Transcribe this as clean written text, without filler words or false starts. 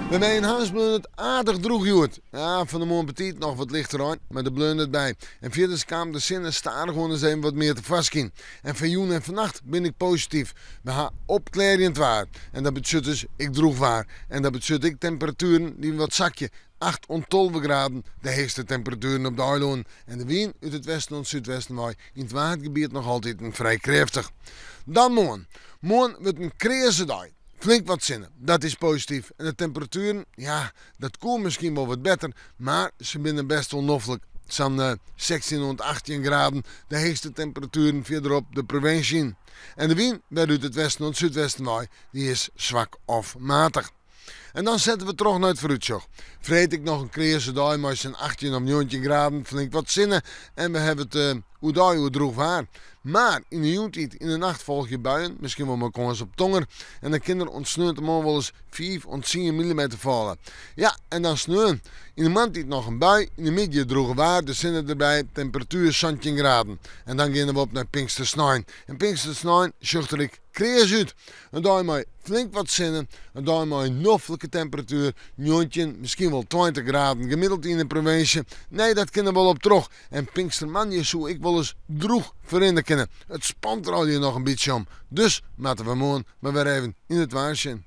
By my yn Harns bleaun it aardich drûch hjoed. Ja, fan 'e moarn betiid noch wat lichte rein, mar dêr bleaun it by. En fierders kaam de sinne stadichoan ris even wat mear tefoarskyn. En foar jûn en fannacht bin ik posityf. We ha opklearjend waar. En dat betsjut dus ek drûch waar. En dat betsjut ek temperatueren dy't wat sakje. 8 oant 12 graden, de heechste temperatueren op de eilânen. En de wyn út it westen oant súdwesten wei yn it Waadgebiet noch altiten frij krêftich. Dan moarn. Moarn wurdt in kreaze dei. Flink wat sinne, dat is posityf. En de temperatueren, ja, dat koe miskien wol wat better, mar se binne bêst wol noflik. Sa'n 16 oant 18 graden, de heechste temperatueren fierderop de provinsje yn. En de wyn wer út it westen oant súdwesten wei, dy is swak of matich. En dan sette we troch nei it foarútsjoch. Freed ek noch in kreaze dei mei sa'n 18 of 19 graden, flink wat sinne en we hawwe it oerdei oer drûch waar. Mar yn de jûntiid, yn de nacht folgje buien, miskien wol mei kâns op tonger. En dan kin der oant sneontemoarn wolris 5 oant 10 millimeter falle. Ja, en dan sneon. Yn de moarntiid noch in bui, yn de middei drûge waar, de sinne derby, temperatuer 17 graden. En dan geane we op nei Pinkstersnein. En Pinkstersnein sjocht der ek Kreas út. In dei mei flink wat sinne, in dei mei in noflike temperatuer, 19, miskien wol 20 graden gemiddeld yn de provinsje. Nee, dat kin der wol op troch. En Pinkstermoandei soe ek wolris drûch ferrinne kinne. It spant der allegear noch in bytsje om. Dus moatte we moarn mar wer even yn it waar sjen.